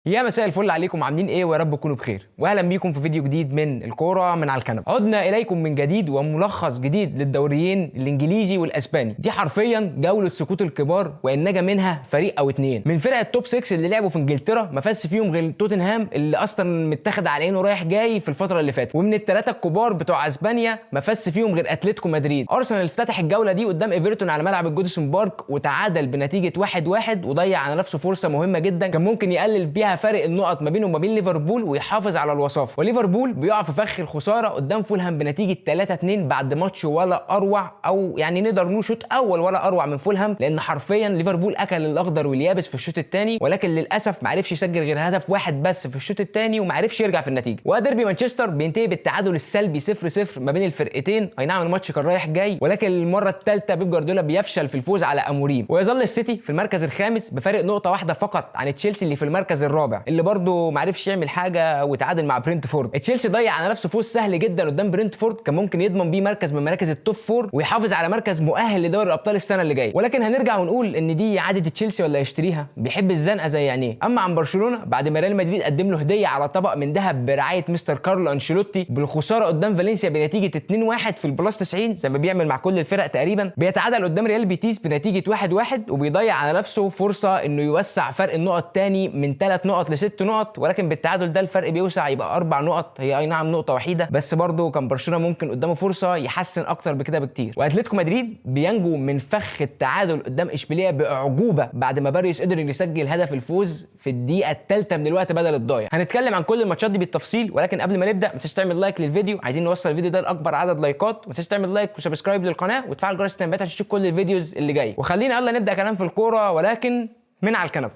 يا مساء الفل عليكم، عاملين ايه؟ ويا رب تكونوا بخير، واهلا بيكم في فيديو جديد من الكورة من على الكنبة. عدنا اليكم من جديد وملخص جديد للدوريين الانجليزي والاسباني. دي حرفيا جولة سقوط الكبار، وان نجا منها فريق او اتنين من فرق ال top 6 اللي لعبوا في انجلترا. ما فاز فيهم غير توتنهام اللي اصلا متاخد على عينه رايح جاي في الفترة اللي فاتت، ومن الثلاثة الكبار بتوع اسبانيا ما فاز فيهم غير اتلتيكو مدريد. ارسنال افتتح الجولة دي قدام ايفرتون على ملعب الجوديسون بارك وتعادل بنتيجة 1-1، وضيع على نفسه فرصة مهمة جدا كان ممكن يقلل بيها فرق النقط ما بينه وما بين ليفربول ويحافظ على الوصافه. وليفربول بيقع في فخ الخسارة قدام فولهام بنتيجة 3-2 بعد ماتش ولا اروع، او يعني نقدر نقول شوط اول ولا اروع من فولهام، لان حرفيا ليفربول اكل الاخضر واليابس في الشوط الثاني، ولكن للاسف ما عرفش يسجل غير هدف واحد بس في الشوط الثاني وما عرفش يرجع في النتيجة. وديربي مانشستر بينتهي بالتعادل السلبي 0-0 ما بين الفرقتين. اي نعم الماتش كان رايح جاي، ولكن المرة الثالثة بيب جوارديولا بيفشل في الفوز على اموريم، ويظل السيتي في المركز الخامس بفارق نقطة واحدة فقط عن تشيلسي اللي في المركز الرابع، اللي برده ما عرفش يعمل حاجة وتعادل مع برينتفورد. تشيلسي ضيع على نفسه فوز سهل جدا قدام برينتفورد، كان ممكن يضمن بيه مركز من مراكز ال top four ويحافظ على مركز مؤهل لدوري الابطال السنة اللي جاية. ولكن هنرجع ونقول ان دي عادة تشيلسي ولا يشتريها، بيحب الزنقة زي عينيه. اما عن برشلونة، بعد ما ريال مدريد قدم له هديه على طبق من ذهب برعاية مستر كارلو انشيلوتي بالخساره قدام فالنسيا بنتيجة 2-1 في ال plus 90 زي ما بيعمل مع كل الفرق تقريبا، بيتعادل قدام ريال بيتيس بنتيجة 1-1 وبيضيع على نفسه فرصة انه يوسع فرق النقط تاني من 3 نقط ل6 نقط، ولكن بالتعادل ده الفرق بيوسع يبقى 4 نقط، هي اي نعم نقطة وحيده بس برضه كان برشلونة ممكن قدامه فرصة يحسن اكتر بكده بكتير. واتلتيكو مدريد بينجو من فخ التعادل قدام اشبيلية باعجوبه بعد ما باريوس قدر يسجل هدف الفوز في الدقيقة الثالثة من الوقت بدل الضايع. هنتكلم عن كل الماتشات دي بالتفصيل، ولكن قبل ما نبدا ما تنساش تعمل like للفيديو، عايزين نوصل الفيديو ده لاكبر عدد لايكات. ما تنساش تعمل like و subscribe للقناة وتفعل جرس التنبيهات عشان تشوف كل ال videos اللي جاية. وخلينا يلا نبدا كلام في الكورة، ولكن من على الكنبة.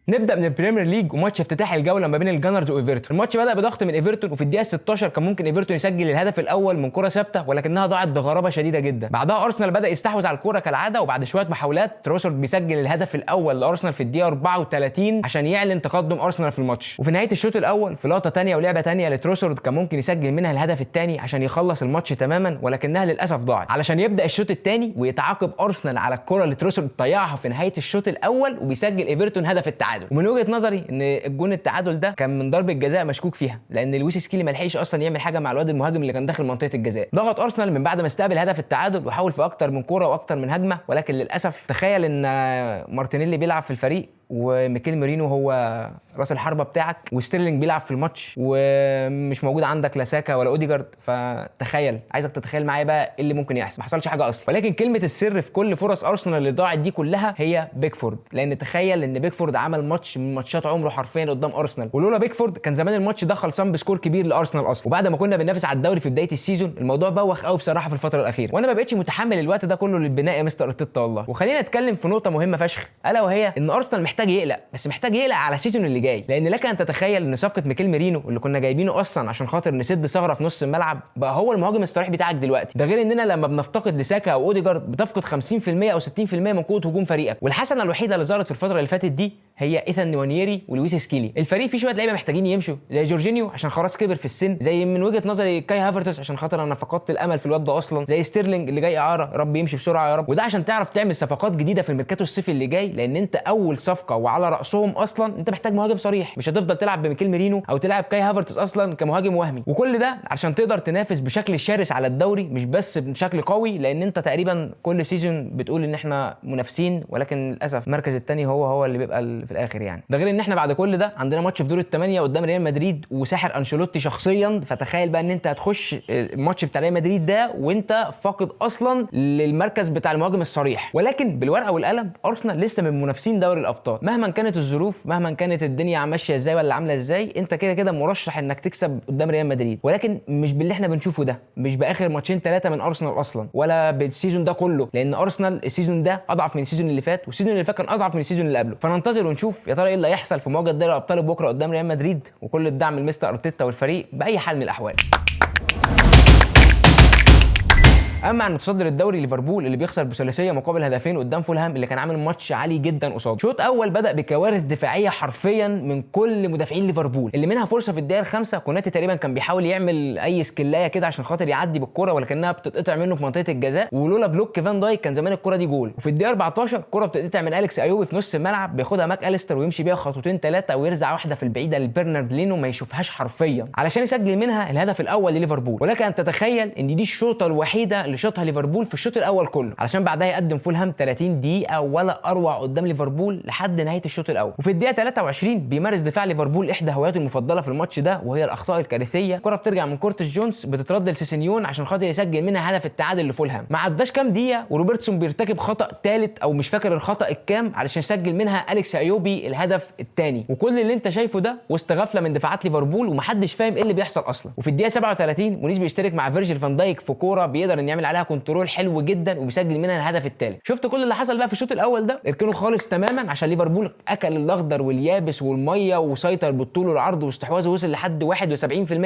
نبدا من البريمير ليج وماتش افتتاح الجولة ما بين الجانرز وايفرتون. الماتش بدا بضغط من ايفرتون، وفي الدقيقة 16 كان ممكن ايفرتون يسجل الهدف الاول من كره ثابتة، ولكنها ضاعت بغرابة شديدة جدا. بعدها ارسنال بدا يستحوذ على الكره كالعادة، وبعد شوية محاولات تروسارد بيسجل الهدف الاول لارسنال في الدقيقة 34 عشان يعلن تقدم ارسنال في الماتش. وفي نهاية الشوط الاول في لقطة ثانية ولعبه ثانية لتروسارد كان ممكن يسجل منها الهدف الثاني عشان يخلص الماتش تماما، ولكنها للاسف ضاعت علشان يبدا الشوط الثاني ويتعاقب ارسنال على الكره اللي تروسارد ضيعها في نهاية الشوط الاول، وبيسجل ايفرتون هدف التعادل. ومن وجهه نظري ان الجون التعادل ده كان من ضربه جزاء مشكوك فيها، لان لويس سكيلي ما لحقش اصلا يعمل حاجة مع الواد المهاجم اللي كان داخل منطقة الجزاء. ضغط ارسنال من بعد ما استقبل هدف التعادل وحاول في اكتر من كورة واكتر من هجمة، ولكن للاسف تخيل ان مارتينيلي بيلعب في الفريق وميكيل ميرينو هو راس الحربة بتاعك، وستيرلينج بيلعب في الماتش، ومش موجود عندك لا ساكا ولا اوديجارد. فتخيل، عايزك تتخيل معايا بقى ايه اللي ممكن يحصل. ما حصلش حاجة اصلا. ولكن كلمة السر في كل فرص ارسنال اللي ضاعت دي كلها هي بيكفورد، لان تخيل ان بيكفورد عمل ماتش من ماتشات عمره حرفيا قدام ارسنال، ولولا بيكفورد كان زمان الماتش ده خلصان ب score كبير لارسنال اصلا. وبعد ما كنا بننافس على الدوري في بداية ال season الموضوع بوخ قوي بصراحة في الفترة الاخيرة، وانا ما بقتش متحمل الوقت ده كله للبناء يا مستر ارتيتا والله. وخلينا نتكلم في نقطة مهمة فشخ، الا وهي ان ارسنال محتاج يقلق، بس محتاج يقلق على ال season اللي جاي، لان لك ان تتخيل ان صفقة ميكيل ميرينو اللي كنا جايبينه اصلا عشان خاطر نسد ثغره في نص الملعب بقى هو المهاجم الصريح بتاعك دلوقتي. ده غير اننا لما بنفتقد لساكا او اوديجارد بتفقد 50% او 60% من قوة هجوم فريقك. والحسنة الوحيدة اللي ظهرت في الفترة اللي فاتت دي هي ايثان نوانيري ولويس سكيلي. الفريق فيه شوية لعيبة محتاجين يمشوا، زي جورجينيو عشان خلاص كبر في السن، زي من وجهه نظري كاي هافرتز عشان خاطر انا فقدت الامل في الواد ده اصلا، زي ستيرلينج اللي جاي اعاره رب يمشي بسرعة يا رب. وده عشان تعرف تعمل صفقات جديدة في الميركاتو الصيفي اللي جاي، لان انت اول صفقة وعلى راسهم اصلا انت محتاج مهاجم صريح، مش هتفضل تلعب بميكيل ميرينو او تلعب كاي هافرتز اصلا كمهاجم وهمي. وكل ده عشان تقدر تنافس بشكل شرس على الدوري، مش بس بشكل قوي، لان انت تقريبا كل season بتقول ان احنا منافسين، ولكن للاسف المركز الثاني هو اللي بيبقى في الاخر يعني. ده غير ان احنا بعد كل ده عندنا ماتش في دور الثمانية قدام ريال مدريد وساحر انشيلوتي شخصيا، فتخيل بقى ان انت هتخش الماتش بتاع ريال مدريد ده وانت فاقد اصلا للمركز بتاع المهاجم الصريح. ولكن بالورقة والقلم ارسنال لسه من منافسين دوري الابطال، مهما كانت الظروف، مهما كانت الدنيا ماشية ازاي ولا عامله ازاي، انت كده كده مرشح انك تكسب قدام ريال مدريد، ولكن مش باللي احنا بنشوفه ده، مش باخر ماتشين 3 من ارسنال اصلا، ولا بال season ده كله، لان ارسنال ال season ده اضعف من ال season اللي فات، وال season اللي فات كان اضعف من ال season اللي قبله. فننتظر ونشوف يا ترى ايه اللي هيحصل في مواجهة دوري الابطال بكره قدام ريال مدريد، وكل الدعم لمستر ارتيتا والفريق باي حال من الاحوال. اما عن متصدر الدوري ليفربول اللي بيخسر بثلاثيه مقابل هدفين قدام فولهام اللي كان عامل ماتش عالي جدا قصاده. شوط اول بدا بكوارث دفاعية حرفيا من كل مدافعين ليفربول، اللي منها فرصة في الدقيقة الخامسة كوناتي تقريبا كان بيحاول يعمل اي سكلايه كده عشان خاطر يعدي بالكرة ولكنها بتتقطع منه في منطقة الجزاء، ولولا block فان دايك كان زمان الكره دي جول. وفي الدقيقة 14 كره بتتقطع من اليكس ايوبي في نص الملعب، بياخدها ماك اليستر ويمشي بيها خطوتين ثلاثة ويرزع واحدة في البعيدة لبرنارد لينو ما يشوفهاش حرفيا علشان يسجل منها الهدف الاول لليفربول. ولكن ان تتخيل ان دي الشوطه الوحيدة اللي شاطها ليفربول في الشوط الاول كله، علشان بعدها يقدم فولهام 30 دقيقة ولا اروع قدام ليفربول لحد نهاية الشوط الاول. وفي الدقيقة 23 بيمارس دفاع ليفربول احدى هواياته المفضلة في الماتش ده وهي الاخطاء الكارثية. الكره بترجع من كورتس جونز بتترد لسيسينيون عشان خاطر يسجل منها هدف التعادل لفولهام. ما عداش كام دقيقة وروبرتسون بيرتكب خطا ثالث او مش فاكر الخطا الكام علشان يسجل منها اليكس ايوبي الهدف الثاني. وكل اللي انت شايفه ده وسط غفلة من دفاعات ليفربول ومحدش فاهم ايه اللي بيحصل اصلا. وفي الدقيقة 37 مونيز بيشترك مع فيرجيل فان دايك في كورة بيقدر ان يعمل عليها control حلو جدا وبيسجل منها الهدف الثالث. شفت كل اللي حصل بقى في الشوط الاول ده اركنه خالص تماما عشان ليفربول اكل الاخضر واليابس والمية وسيطر بالطول والعرض واستحواذه وصل لحد 71%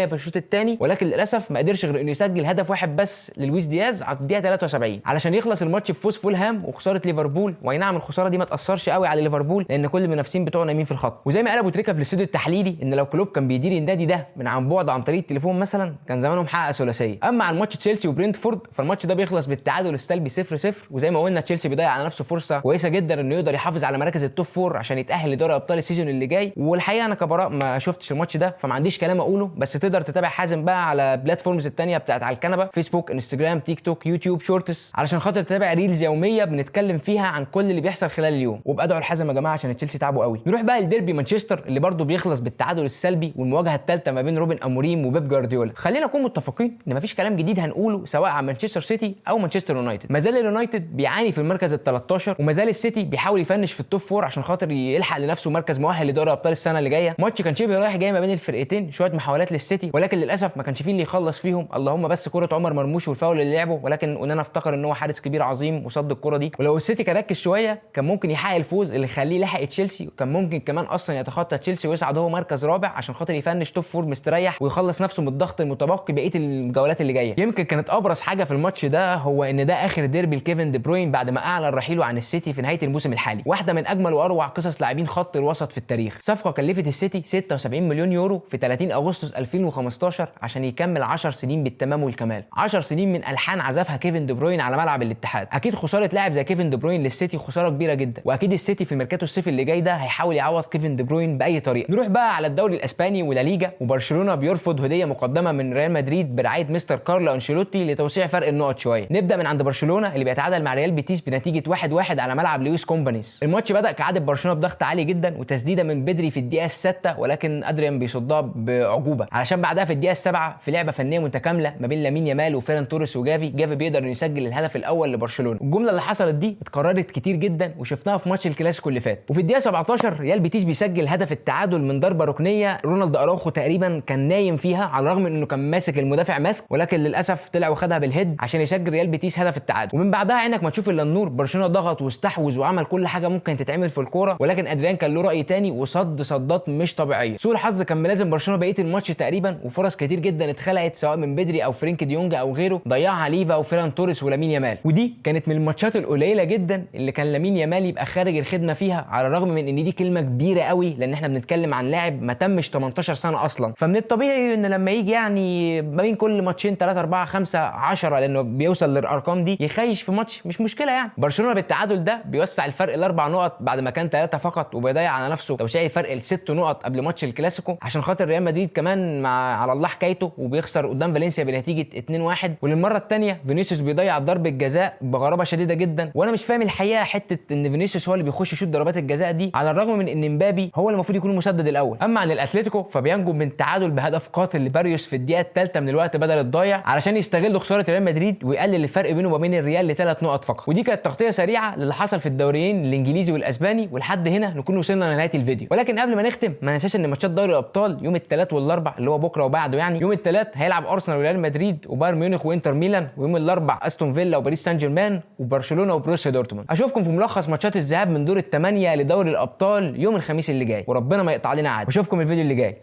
في الشوط الثاني، ولكن للاسف ما قدرش غير انه يسجل هدف واحد بس للويس دياز على الدقيقة 73 علشان يخلص الماتش بفوز فولهام وخسارة ليفربول. واي نعم الخسارة دي ما تاثرش قوي على ليفربول لان كل المنافسين بتوعنا نايمين في الخط. وزي ما قال ابو تريكه في الاستوديو التحليلي ان لو كلوب كان بيدير النادي ده من عن بعد عن طريق التليفون مثلا كان زمانهم حقق ثلاثية. اما عن ماتش تشيلسي وبرينتفورد فالماتش ده بيخلص بالتعادل السلبي 0-0، وزي ما قلنا تشيلسي بيضيع على نفسه فرصة كويسة جدا انه يقدر يحافظ على مراكز ال top four عشان يتاهل لدوري ابطال ال season اللي جاي. والحقيقة انا كبراء ما شفتش الماتش ده فما عنديش كلام اقوله، بس تقدر تتابع حازم بقى على platforms الثانية بتاعت على الكنبة، فيسبوك، انستجرام، تيك توك، يوتيوب Shorts، علشان خاطر تتابع reels يومية بنتكلم فيها عن كل اللي بيحصل خلال اليوم. وابقى ادعوا لحازم يا جماعة عشان تشيلسي تعبوا قوي. نروح بقى لديربي مانشستر اللي برضه بيخلص بالتعادل السلبي والمواجهة الثالثة ما بين روبن اموريم وبيب جوارديولا. خلينا نكون متفقين ان مفيش كلام جديد هنقوله سواء عن مانشستر سيتي او مانشستر يونايتد. ما زال اليونايتد بيعاني في المركز ال 13 وما زال السيتي بيحاول يفنش في ال top four عشان خاطر يلحق لنفسه مركز مؤهل لدوري ابطال السنة اللي جاية. ماتش كان شبه رايح جاي ما بين الفرقتين، شوية محاولات للسيتي ولكن للاسف ما كانش فيه اللي يخلص فيهم، اللهم بس كره عمر مرموش والفاول اللي لعبه، ولكن اونانا افتكر ان هو حارس كبير عظيم وصد الكره دي. ولو السيتي كان ركز شوية كان ممكن يحقق الفوز اللي يخليه يلحق تشيلسي، وكان ممكن كمان اصلا يتخطى تشيلسي ويصعد هو مركز رابع عشان خاطر يفنش top four مستريح ويخلص نفسه من الضغط المتبقي بقية الجولات اللي جاية. يمكن كانت ابرز حاجة في الماتش ده هو ان ده اخر ديربي لكيفن دي بروين بعد ما اعلن رحيله عن السيتي في نهاية الموسم الحالي. واحدة من اجمل واروع قصص لاعبين خط الوسط في التاريخ. صفقة كلفت السيتي 76 مليون يورو في 30 اغسطس 2015 عشان يكمل 10 سنين بالتمام والكمال، 10 سنين من الحان عزفها كيفن دي بروين على ملعب الاتحاد. اكيد خسارة لاعب زي كيفن دي بروين للسيتي خسارة كبيرة جدا، واكيد السيتي في الميركاتو الصيفي اللي جاي ده هيحاول يعوض كيفن دي بروين باي طريقه. نروح بقى على الدوري الاسباني ولا ليجا، وبرشلونة بيرفض هديه مقدمه من ريال مدريد برعاية مستر كارلو انشيلوتي لتوسيع فرق النقط شوية. نبدا من عند برشلونة اللي بيتعادل مع ريال بيتيس بنتيجة 1-1 على ملعب لويس كومبانيس. الماتش بدا كعادة برشلونة بضغط عالي جدا وتسديده من بدري في الدقيقة السادسة ولكن ادريان بيصدها بعجوبه، علشان بعدها في الدقيقة السابعة في لعبه فنية متكاملة ما بين لامين يامال وفيران توريس وجافي، جافي بيقدر انه يسجل الهدف الاول لبرشلونة. الجملة اللي حصلت دي اتكررت كتير جدا وشفناها في ماتش الكلاسيكو اللي فات. وفي الدقيقة 17 ريال بيتيس بيسجل هدف التعادل من ضربه ركنيه رونالد اراوخو تقريبا كان نايم فيها على الرغم من انه كان ماسك المدافع ماسك، ولكن للاسف طلع وخدها بال head عشان يسجل ريال بيتيس هدف التعادل. ومن بعدها عينك ما تشوف الا النور، برشلونة ضغط واستحوذ وعمل كل حاجة ممكن تتعمل في الكورة، ولكن ادريان كان له راي تاني وصد صدات مش طبيعية. سوء الحظ كان ملازم برشلونة بقية الماتش تقريبا، وفرص كتير جدا اتخلقت سواء من بدري او فرينك ديونج او غيره ضيعها ليفا وفيران توريس ولامين يامال. ودي كانت من الماتشات القليلة جدا اللي كان لامين يامال يبقى خارج الخدمة فيها، على الرغم من ان دي كلمة كبيرة قوي لان احنا بنتكلم عن لاعب ما تمش 18 سنة اصلا، فمن الطبيعي ان لما يجي يعني ما بين كل ماتشين 3 4 5 10 لانه بيوصل للارقام دي يخيش في ماتش مش مشكلة يعني. برشلونة بالتعادل ده بيوسع الفرق لاربع نقط بعد ما كان 3 فقط، وبيضيع على نفسه توسيع الفرق لست نقط قبل ماتش الكلاسيكو عشان خاطر ريال مدريد كمان مع على الله حكايته وبيخسر قدام فالنسيا بنتيجة 2-1. وللمره الثانية فينيسيوس بيضيع ضربه جزاء بغرابة شديدة جدا، وانا مش فاهم الحقيقة حتة ان فينيسيوس هو اللي بيخش يشوط ضربات الجزاء دي على الرغم من ان مبابي هو اللي المفروض يكون المسدد الاول. اما عن الاتليتيكو فبينجو من تعادل بهدف قاتل لباريوس في الدقيقة الثالثة من الوقت بدل الضايع علشان يستغل خسارة ريال مدريد ويقلل الفرق بينه وبين الريال لثلاث نقط فقط. ودي كانت تغطيه سريعة للي حصل في الدوريين الانجليزي والاسباني، ولحد هنا نكون وصلنا لنهاية الفيديو. ولكن قبل ما نختم ما ننساش ان ماتشات دوري الابطال يوم الثلاث والاربع اللي هو بكره وبعده، يعني يوم الثلاث هيلعب ارسنال وريال مدريد وبايرن ميونخ وانتر ميلان، ويوم الاربع استون فيلا وباريس سان جيرمان وبرشلونة وبروسيا دورتموند. اشوفكم في ملخص ماتشات الذهاب من دور الثمانية لدوري الابطال يوم الخميس اللي جاي، وربنا ما يقطع لنا عاد. واشوفكم الفيديو اللي جاي.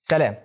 سلام.